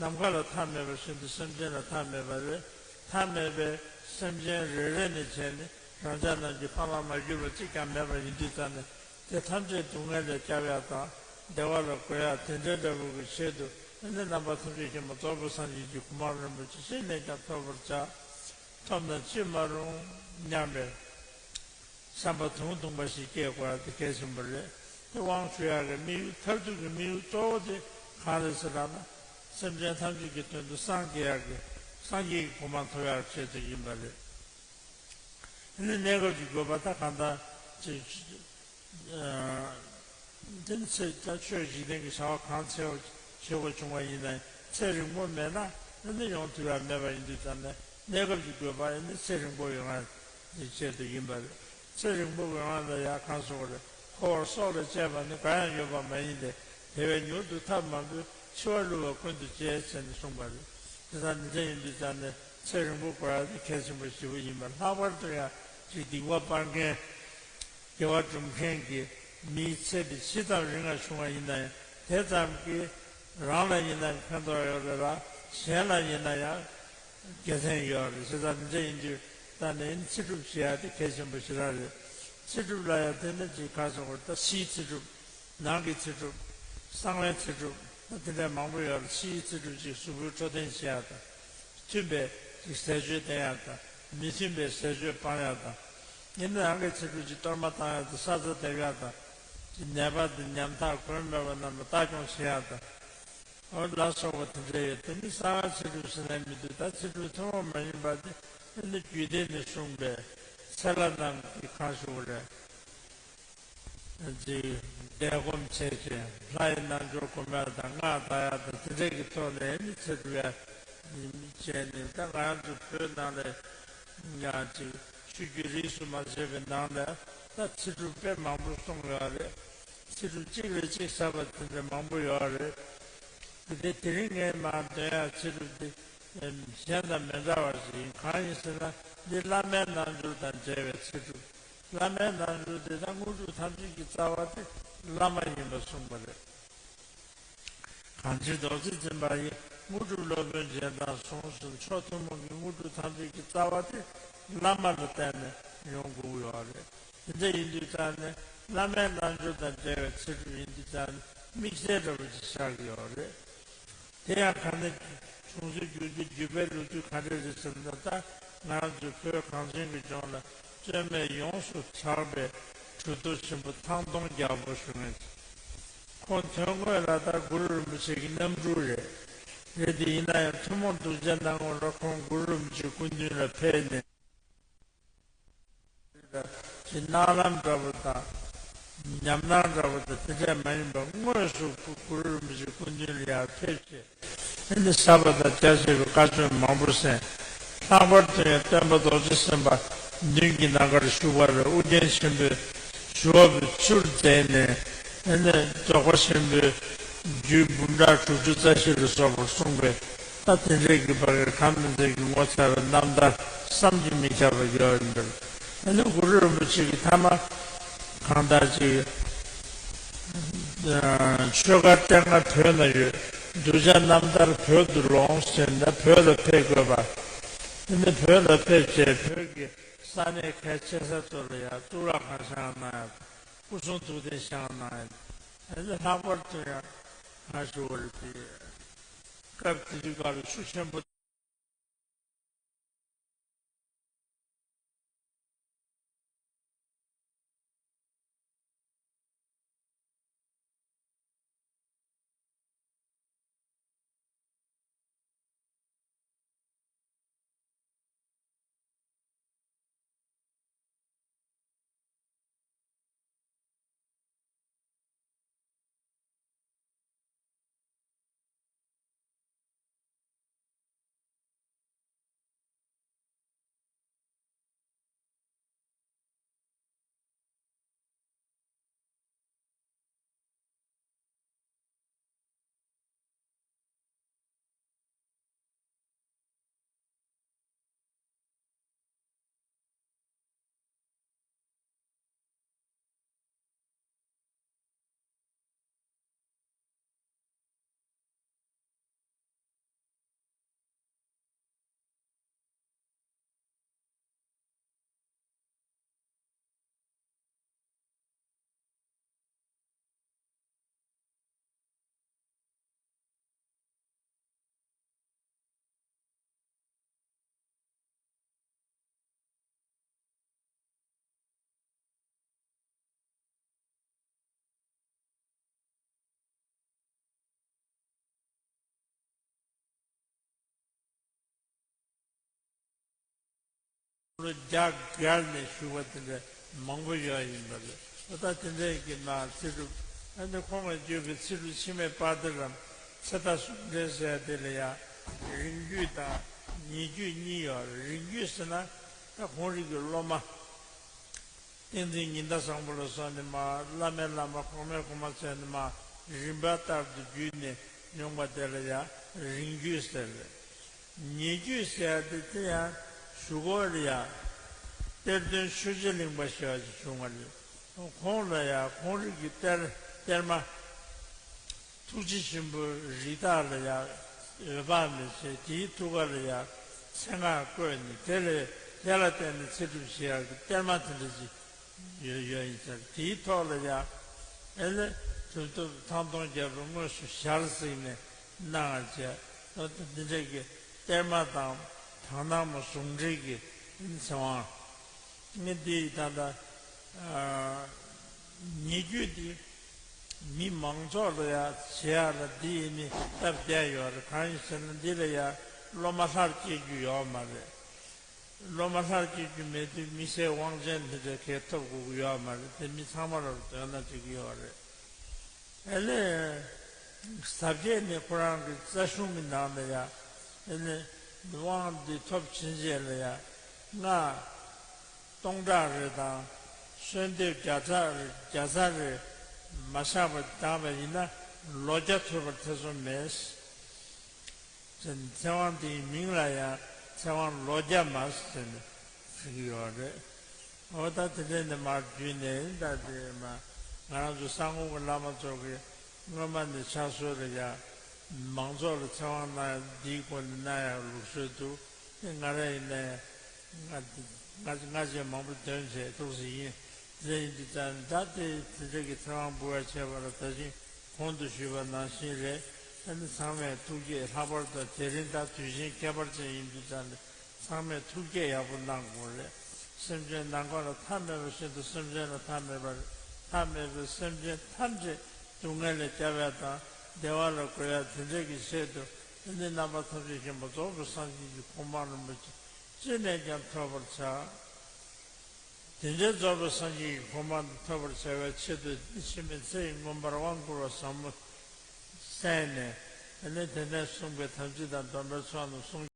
ནམ་མཁའ་ལ་མཐའ་མེད་པ་བཞིན་དུ་སེམས་ཅན་ལ་མཐའ་མེད་པ་རེད། མཐའ་མེད་པའི་སེམས་ཅན་རེ་རེ་ནས་བྱས་ནས་རང་ཅག་རྣམས་ཀྱི་ཕ་མ་མ་གྱུར་པ་གཅིག་ཀྱང་མེད་པ་ཡིན་དུས་ཙམ་ནས། དེ་ཐམས་ཅད་སྡུག་བསྔལ་ལས་བསྐྱབ་ཡག་དང་བདེ་བ་ལ་འགོད་ཡག་དེ་འདྲའི་འདྲ་པོ་གི་ཆེད་དུ། ཨ་ནི་རྣམ་པ་ཐམས་ཅད་མཁྱེན་པ་རྫོགས་པའི་སངས་རྒྱས་ཀྱི་གོ་འཕང་རིན་པོ་ཆེ་ཅི་ནས་ཀྱང་ཐོབ་པར་བྱ། ཐོབ་ན་ཅི་མ་རུང་སྙམ་པའི་བསམ་པ་དུང་དུང་པ་ཞིག་སྐྱེ་དགོས་པ་དེ་གལ་ཆེན་པོ་རེད། དབང་ཞུ་ཡག་གི་དམིགས་ཡུལ། མཐར་ཐུག་གི་དམིགས་ཡུལ་གཙོ་བོ་དེ་གང་རེད་ཟེར་ལབ་ན། སེམས་ཅན་ཐམས་ཅད་ཀྱི་དོན་དུ་སངས་རྒྱས་ཡག་གི། སངས་རྒྱས་ཀྱི་གོ་འཕང་ཐོབ་ཡག་ཆེད་དུ་ཡིན་པ་རེད། ཨ་ནི་གནས་སྐབས་ཀྱི་དགོས་པ་ད་གང་ལྟར་ཅིག་དེ་ནི་ཚེ་ད་ཆོས་འཇིག་རྟེན་གྱི་བྱ་བ་གང་ཚེ་བ་བྱེད་དགོས་བྱུང་བ་ཡིན་ན་ཡང་ཚེ་རིང་པོ་མེད་ན་ཨ་ནི་ཡོང་ཐུབ་ཡག་མེད་པ་ཡིན་དུས་ཙང་ནས། གནས་སྐབས་ཀྱི་དགོས་པ་ཨ་ནི་ཚེ་རིང་པོ་ཡོང་ཡག་ཆེད་དུ་ཡིན་པ་རེད། ཚེ་རིང་པོ་ཡོང་ཡག་ལ་ཡང་གང་ཟེར་དགོས་རེད། འཁོར་བར་སྲོག་ལས་གཅེས་པ་ནི་གང་ཡང་ཡོད་པ་མ་ཡིན་ཏེ། དེ་བས་མྱུར་དུ་ཐབས་མང་པོས་འཆི་བ་བསླུ་བ་ཀུན་ཏུ་སྤྱད་ཟེར་ནས་གསུངས་པ་རེད། དེ་ལྟར་འདི་འདྲ་ཡིན་དུས་ཙང་ནས་ཚེ་རིང་པོ་དགོས་ཡག་དེ་གལ་ཆེན་པོ་ཞེ་པོ་ཡིན་པ། ལྷག་པར་དུ་ཡང་ཅིག་སྡིག་པ་སྤང་མཁན། དགེ་བ་སྒྲུབ་མཁན་གྱི་མིའི་ཚེ་དེ་ཇི་ཙམ་རིང་བ་བྱུང་བ་ཡིན་ན་ཡང་། དེ་ཙམ་གྱིས་རང་ལ་ཡིན་ན་ཕན་ཐོགས་ཡོད་རེད་ལ། གཞན་ལ་ཡིན་ན་ཡང་དགེ་མཚན་ཡོད་རེད། བྱས་ཙང་འདི་འདྲ་ཡིན་དུས་ད་ནི་ཚེ་སྒྲུབ་བྱེད་ཡག་དེ་གལ་ཆེན་པོ་ཞེ་དྲག་རེད། ཚེ་སྒྲུབ་ལ་ཡང་དེ་ནི་ཅིག་ག་ཟེར་དགོས་རེད། ད་ཕྱིའི་ཚེ་སྒྲུབ། ནང་གི་ཚེ་སྒྲུབ། གསང་བའི་ཚེ་སྒྲུབ། ད་དེ་འདྲ་མང་པོ་ཡོད་རེད། ཕྱིའི་ཚེ་སྒྲུབ་ཅིག་གཟུགས་པོའི་འཕྲོད་བསྟེན་བྱེད་ཡག་དང་། མཐུན་པའི་ཟས་སྤྱོད་བསྟེན་ཡག་དང་། མི་མཐུན་པའི་ཟས་སྤྱོད་སྤང་ཡག་དང་། ཡིན་ན་ནང་གི་ཚེ་སྒྲུབ་ཀྱི་གཏོར་མ་བཏང་ཡག་དང་། ས་རྩ་འདེབས་ཡག་དང་། ནད་པ་དང་ཉམ་ཐག་མགོན་མེད་པ་རྣམས་ལ་ལྟ་སྐྱོང་བྱེད་ཡག་དང་། འོ་ལ་སོགས་པ་དེ་འདྲ་ཡོད། དེ་ནི་གསང་བའི་ཚེ་སྒྲུབ་ཟེར་ན་མི་འདུག་ད་ཚེ་སྒྲུབ་ཐུན་མོང་མ་ཡིན་པ་དེ་ནི་རྒྱུད་སྡེ་ནས་གསུངས་པའི་ཚེ་ལྷ་རྣམས་ཀྱི་གང་ཞུ་བ་རེད། ཅིག་བཟླས་སྒོམ་བྱས་ཏེ་ལྷ་ཡི་རྣལ་འབྱོར་སྒོམ་ཡག་དང་སྔགས་བཟླ་ཡག་དང་དེ་འདྲ་གི་ཐོག་ནས་ནི་ཚེ་སྒྲུབ་ཡག་བྱས་ནས། ད་ང་རང་ཚོ་བོད་ནང་ལ་ཡང་ཅིག་ཆོས་བརྒྱུད་རིས་སུ་མ་ཆད་པའི་ནང་ལ་ད་ཚེ་སྒྲུབ་དཔེ་མང་པོ་གསུངས་ཡོད་རེད། ཚེ་སྒྲུབ་གཅིག་རེ་གཅིག་ཟབ་པ་དེ་འདྲ་མང་པོ་ཡོད་རེད། དེ་དེ་རིང་ངས་མར་འདོན་ཡག་ཚེ་སྒྲུབ་དེ་གཞན་དང་མི་འདྲ་བ་ཞིག་ཡིན། གང་ཡིན་ཟེར་ན་འདི་བླ་མའི་རྣལ་འབྱོར་དང་འབྲེལ་བའི་ཚེ་སྒྲུབ། བླ་མའི་རྣལ་འབྱོར་དེ་དག་དངོས་གྲུབ་ཐམས་ཅད་ཀྱི་རྩ་བ་དེ་བླ་མ་ཡིན་པར་གསུངས་པ་རེད། གང་ཕྱིར་རྡོ་རྗེ་འཛིན་པ་ཡི། དངོས་གྲུབ་སློབ་དཔོན་རྗེས་འབྲང་གསུངས་ཟིན། མཆོག་ཐུན་མོང་གི་དངོས་གྲུབ་ཐམས་ཅད་ཀྱི་རྩ་བ་དེ་བླ་མ་ལ་བརྟེན་ནས་ཡོང་དགོས་ཡོད་རེད། དེ་འདྲ་ཡིན་དུས་ཙང་ནས་བླ་མའི་རྣལ་འབྱོར་དང་འབྲེལ་བའི་ཚེ་སྒྲུབ་ཡིན་དུས་ཙང་ནས་དམིགས་བསལ་འདྲ་པོ་ཅིག་ཆགས་ཀྱི་ཡོད་རེད། དེ་ཡང་ག་ནས་བྱུང་ཚུལ་བརྒྱུད་དེ་བརྒྱུད་པའི་ལོ་རྒྱུས་ག་འདྲ་རེད་ཟེར་ན། ད་ང་རང་ཚོའི་བོད་གངས་ཅན་གྱི་ལྗོངས་ལ་རྩོད་མེད་ཡོངས་སུ་གྲགས་པའི་གྲུབ་ཐོབ་ཆེན་པོ་ཐང་སྟོང་རྒྱལ་པོ་ཞུ་མཁན་ཅིག་ཁོང་དོན་དངོས་ལ་ད་གུ་རུ་རིན་པོ་ཆེ་གི་རྣམ་སྤྲུལ་རེད། རེད་དེ་ཡིན་ན་ཡང་ཐུན་མོང་གདུལ་བྱའི་སྣང་ངོ་ལ་ཁོང་གུ་རུ་རིན་པོ་ཆེའི་སྐུ་མདུན་ལ་ཕེབས་ནས། ཅིག་སྣང་ལམ་འདྲ་པོ་དང་། ཉམས་སྣང་འདྲ་པོ་དང་དེ་འདྲ་མ་ཡིན་པར་དངོས་སུ་གུ་གུ་རུ་རིན་པོ་ཆེའི་སྐུ་མདུན་ལ་ཡར་ཕེབས་བྱས། ཨ་ནི་ཟབ་པ་དང་རྒྱ་ཆེ་བའི་བཀའ་ཆོས་མང་པོ་གསན། ལྷག་པར་དུ་ཡང་སྟོན་པ་རྡོ་རྗེ་སེམས་དཔའ་མདུན་གྱི་ནམ་མཁར་བཞུགས་པ་ལ་ཨོ་རྒྱན་ཆེན་པོས་ཞུ་བ་པོའི་ཚུལ་མཛད་ནས། ཨ་ནི་རྫོགས་པ་ཆེན་པོའི་རྒྱུད་འབུམ་ཕྲག་དྲུག་ཅུ་རྩ་བཞི་ལ་སོགས་པར་གསུངས་པའི། ད་དེ་འདྲའི་གི་བར་གྱི་ཁམས་མི་མཛད་ཀྱི་ངོ་མཚར་བའི་རྣམ་ཐར་བསམ་གྱིས་མི་ཁྱབ་པ་ཡོད་པར། ཨ་ནི་གུ་རུ་རིན་པོ་ཆེ་གིས་ཐ་མ་གང་ལྟར་ཅིག་ཆོས་སྒར་སྤྲེལ་རྔ་བོད་ན་ཡོད། གདུལ་བྱ་རྣམ་ཐར་བོད་དུ་ལོངས་ཟེར་ན་བོད་ལ་ཕེབས་དགོས་པ། ཨ་ནི་བོད་ལ་ཕེབས་བྱས་བོད་ཀྱི་ས་གནས་གལ་ཆེ་ས་ཚོ་ལ་ཡང་གཙུག་ལག་ཁང་བཞེངས་གནང་ཡག་དང་། སྐུ་གསུང་ཐུགས་རྟེན་བཞེངས་གནང་ཡག་དང་། ཨ་ནི་ལྷག་པར་དུ་ཡང་ང་ཞུ་བ་རེད་དེ། སྐབས་དེ་དུས་སྐབས་ལ་ཤུགས་ཆེན་པོ། ལོ་བརྒྱ་བརྒལ་ནས་བཞུགས་པ་དེ་འདྲ་མང་པོ་ཡོད་ཡིན་པ་རེད། ད་ལྟ་དེ་འདྲའི་གི་ནང་ཚེ་སྒྲུབ། ཨ་ནི་ཁོང་གིས་བརྗོད་པའི་ཚེ་སྒྲུབ་འཆི་མེད་དཔལ་སྟེར་རམ་ཚེ་མཐའ་ཟུང་འབྲེལ་ཟེར་དེ་ལ་ཡང་རིང་བརྒྱུད་དང་ཉེ་བརྒྱུད་གཉིས་ཡོད་རེད། རིང་བརྒྱུད་ཟེར་ན་ད་ཁོང་རང་གི་སློབ་མ། བསྟན་འཛིན་ཉི་ཟླ་བཟང་པོ་ལ་སོགས་ནས་མར་བླ་མའི་བླ་མ་གོང་མའི་གོང་མ་བྱས་ནས་མར་རིམ་པ་ལྟར་དུ་བརྒྱུད་ནས་ཡོང་པ་དེ་ལ་ཡང་རིང་བརྒྱུད་ཟེར་རེད། ཉེ་བརྒྱུད་ཟེར་ཡ་དེ་དེ་ཡང་གཞུག་གུ་ལ་ཡང་གཏེར་སྟོན་ཆོས་རྗེ་གླིང་པ་ཞེས་པ་ཞིག་བྱུང་བ་རེད། ཁོང་ལ་ཡང་ཁོང་རང་གི་གཏེར་གཏེར་མ། ཐུགས་རྗེ་ཆེན་པོའི་རིགས་བདག་ལ་ཡང་འོད་དཔག་མེད་བྱས། དེའི་ཐུགས་ཀ་ལ་ཡང་མཚན་སྔགས་བཀོད་ནས་དེ་ལས་དེ་ལ་བརྟེན་ནས་ཚེ་སྒྲུབ་བྱེད་ཡག་གི་གཏེར་མ་དེ་འདྲ་ཅིག་ཡོད་ཡོད་ཡིན་ཟེར། དེའི་ཐོག་ལ་ཡང་ཨེ་ལས་གྲུབ་ཐོབ་ཐང་སྟོང་རྒྱལ་པོས་དངོས་སུ་ཞལ་གཟིགས་ནས་གནང་བ་བྱས། འོ་ད་འདི་འདྲ་གི་གཏེར་མ་དང་དག་སྣང་མ་ཟུང་འབྲེལ་གྱི་ཚེ་དབང་། ངས་འདི་ད་ལྟ་ཉེ་བརྒྱུད་འདི་མི་མང་ཚོགས་ལ་ཡང་བྱེད་ཡག་ལ་འདི་ཡིན་ནི་སྟབས་བདེ་ཡོད་རེད། གང་ཡིན་ཟེར་ན་འདི་ལ་ཡང་སློབ་མ་ལྷར་སྐྱེ་རྒྱུ་ཡོད་མ་རེད། སློབ་མ་ལྷར་སྐྱེ་རྒྱུ་མེད་དུས་མི་སེར་དབང་ཆེན་འདི་འདྲ་གས་ཐོབ་དགོས་ཀྱི་ཡོད་མ་རེད། དེ་མི་ཚང་མ་ལ་དོན་དག་འགྲིག་གི་ཡོད་རེད། ཨེ་ལས་ཟབ་རྒྱས་ནི་ཁོ་རང་གི་རྩ་གཞུང་གི་ནང་ལ་ཡང་ཨེ་ནི་དབང་འདི་ཐོབ་ཕྱིན་རྗེས་ལ་ཡང་སྔགས་སྟོང་ཕྲག་རེ་དང་གསོལ་འདེབས་བརྒྱ་ཚར་བརྒྱ་ཚར་རེ་མ་བཞག་པར་བཏང་བ་ཡིན་ན་ལོ་བརྒྱ་ཐུབ་པར་ཐེ་ཚོམ་མེད། ཚེ་དབང་དེའི་མིང་ལ་ཡང་ཚེ་དབང་ལོ་བརྒྱ་མ་ཟེར་ནས་ཟེར་གྱི་ཡོད་རེད། འོ་ད་དེ་འདྲ་ནས་མར་བརྒྱུད་ནས་ད་དེ་མ་ང་རང་ཚོ་ས་སྔོན་གྱི་བླ་མ་ཚོ་གིས་སྔོན་མ་ནས་ཕྱག་སྲོལ་ལ་ཡང་མང་ཚོགས་ལ་ཚེ་དབང་གནང་ཡ་འདིའི་སྒོ་ནས་གནང་ཡ་ལུགས་སྲོལ་འདུག་དེ་ང་རང་ཡིན་ནའི་ང་ང་ང་ཅན་མང་པོ་འདོན་བྱས་འདུག་ཟེར་ཡིན། དེ་ཡིན་དུས་ཙང་ད་དེ་དེ་འདྲ་གི་ཚེ་དབང་འབུལ་བ་བྱས་པ་ལ་ད་གིན་གོང་དུ་ཞུས་པ་ནང་བཞིན་རེད། ཨ་ནི་ཚང་མས་ཐུགས་བསྐྱེད། ལྷག་པར་དུ་དེ་རིང་ད་དུས་ཆེན་ཁྱད་པར་ཅན་ཡིན་དུས་ཙང་ནས་ཚང་མས་ཐུགས་བསྐྱེད་ཡག་པོ་གནང་དགོས་རེད། སེམས་ཅན་ནམ་མཁའ་ལ་མཐའ་མེད་པ་བཞིན་དུ་སེམས་ཅན་ལ་མཐའ་མེད་པ་རེད། མཐའ་མེད་པའི་སེམས་ཅན་ཐམས་ཅད་སྡུག་བསྔལ་ལས་སྐྱོབ་ཡ་དང་བདེ་བ་ལ་འགོད་ཡ་དེ་འདྲ་གི་ཆེད་དུ་ཨ་ནི་རྣམ་པ་ཐམས་ཅད་མཁྱེན་པ་རྫོགས་པའི་སངས་རྒྱས་ཀྱི་གོ་འཕང་རིན་པོ་ཆེ་ཅི་ནས་ཀྱང་ཐོབ་པར་བྱ། དེ་འདྲའི་རྫོགས་པའི་སངས་རྒྱས་ཀྱི་གོ་འཕང་དེ་ཐོབ་པར་བྱ་བའི་ཆེད་དུ་འཆི་མེད་ཚེ་ཡི་མངོན་པར་དབང་བསྐུར་བ་ཟབ་མོ་གསན་ནས། དེ་ནས་དེ་ནས་གསུངས་པའི་དམ་ཚིག་དང་སྡོམ་པའི་ཚོགས་རྣམས་བསྲུང་